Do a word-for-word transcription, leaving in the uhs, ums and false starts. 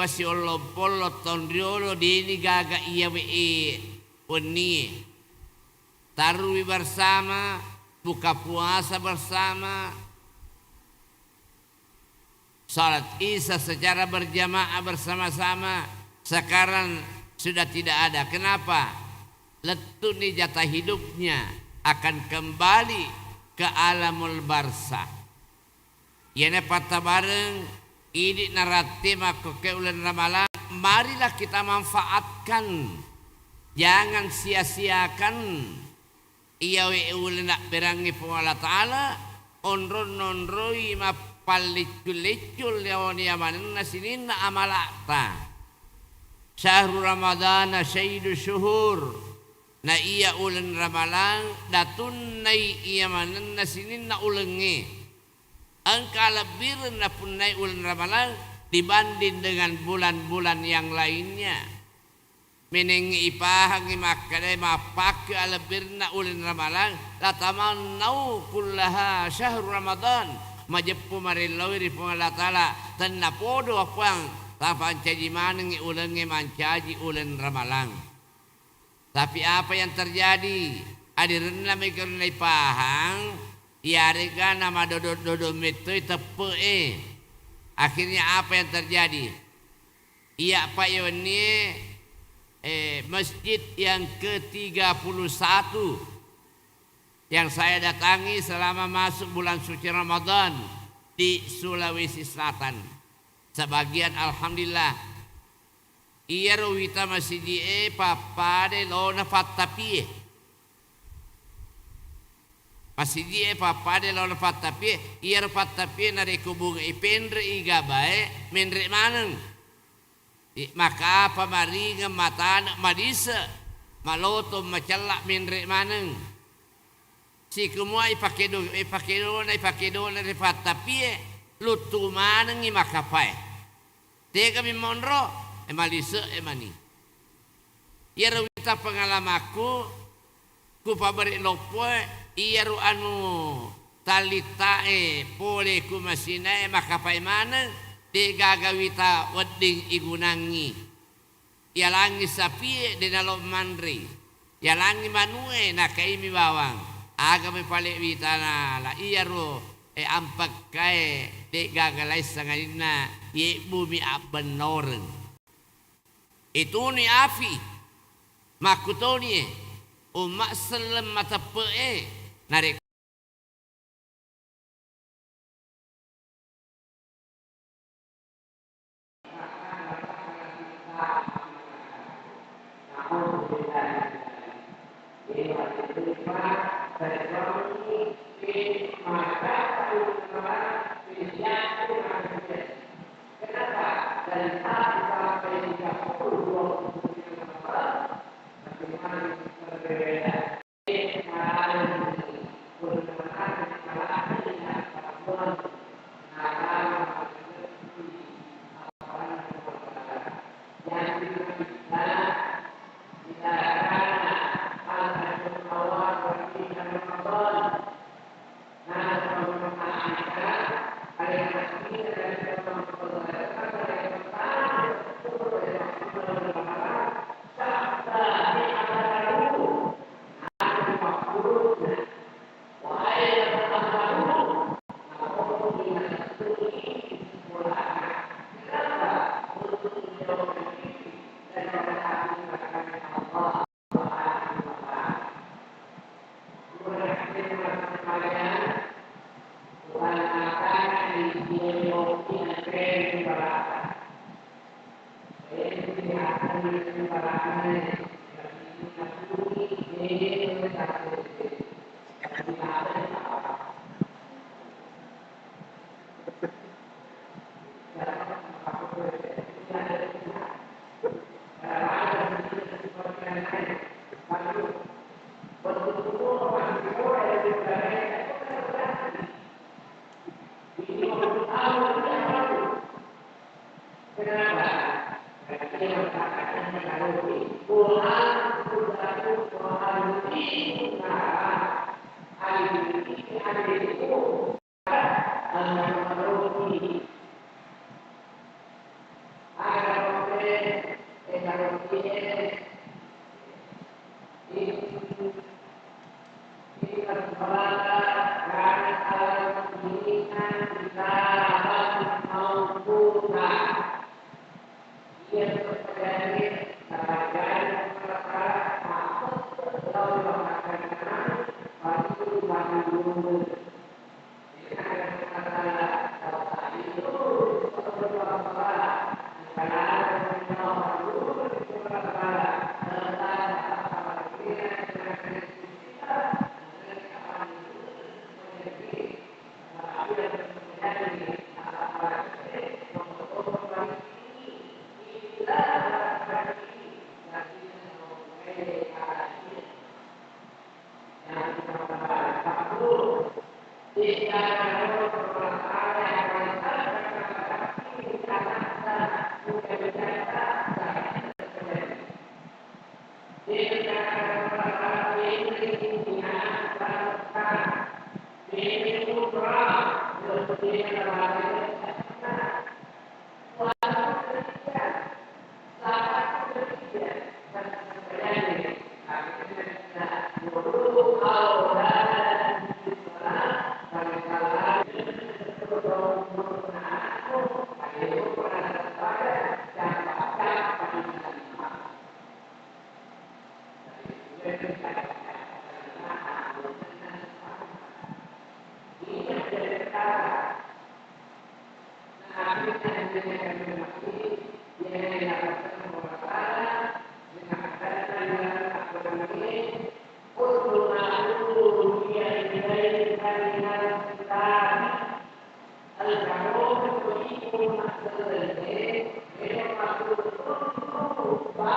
Pasiollo-pollo taung riolo, deni gaga iya we e wennie. Tarui bersama, buka puasa bersama, salat Isya secara berjamaah bersama-sama. Sekarang sudah tidak ada. Kenapa? Lettu'ni jatah hidupnya, akan kembali ke alamul barzah. Iyana pattabareng idi naratte makkokkoe uleng Ramalang, marilah kita manfaatkan. Jangan sia-siakan iyawe uleng nabberangngi Puang Allah Ta'ala, onrong-nonroi mappalleccu-leccu leoni yamanenna sininna amala'ta. Syahru Ramadana sayyidu syuhur. Na iya uleng Ramalang datunnai iya manenna sininna ulengnge. Engka alebbireng napunnai uleng Ramalang dibanding dengan bulan-bulan yang lainnya. Menengngi ipahangngi makkedae mappakke alebbirna uleng Ramalang, latamannau kullaha syahru Ramadan, majeppu marelloi ri Puang Allah Ta'ala, tennapodo Puang, tapancaji manengngi ulengnge mancaji uleng Ramalang. Tapi apa yang terjadi? Adirenna mega naipahangngi, iyarega namadodo-dodo mettoi teppe'e. Akhirnya apa yang terjadi? Iya, Pak, ya, wennie, eh, masjid yang ketiga puluh satu yang saya datangi selama masuk bulan suci Ramadan di Sulawesi Selatan. Sebagian, alhamdulillah, iyaro wita masiji'e pappada lona pattapie. Masiji'e pappada lona pattapie, iyaro pattapie narekko bunga ipenre'i gabae, menre maneng. I-, maka apa maringeng matane madise, maloto macella menre maneng. Sikumua ipakedo-, ipakedona, ipakedona ri pattapie, luttu manengngi makkapae. Tegami monro, e, malise e mani. Iyaro wita pengalamakku, kupabere loppoe, iyaro anu tallittae pole ku masinae makkapae maneng, degaga wita wedding igunangngi. Yalangngi sapie de nalo manre, yalangngi manue nakaimi bawang. Agami pale witana la iyaro, e, ampekkae degaga lai sangadinna yebbumi abbennoreng. Ituni afi, makkutonie, umma selleng mateppe'e, narekko eh, kalau dia, ini, ini kalau salah, karena kalau ini kan kita mau buka.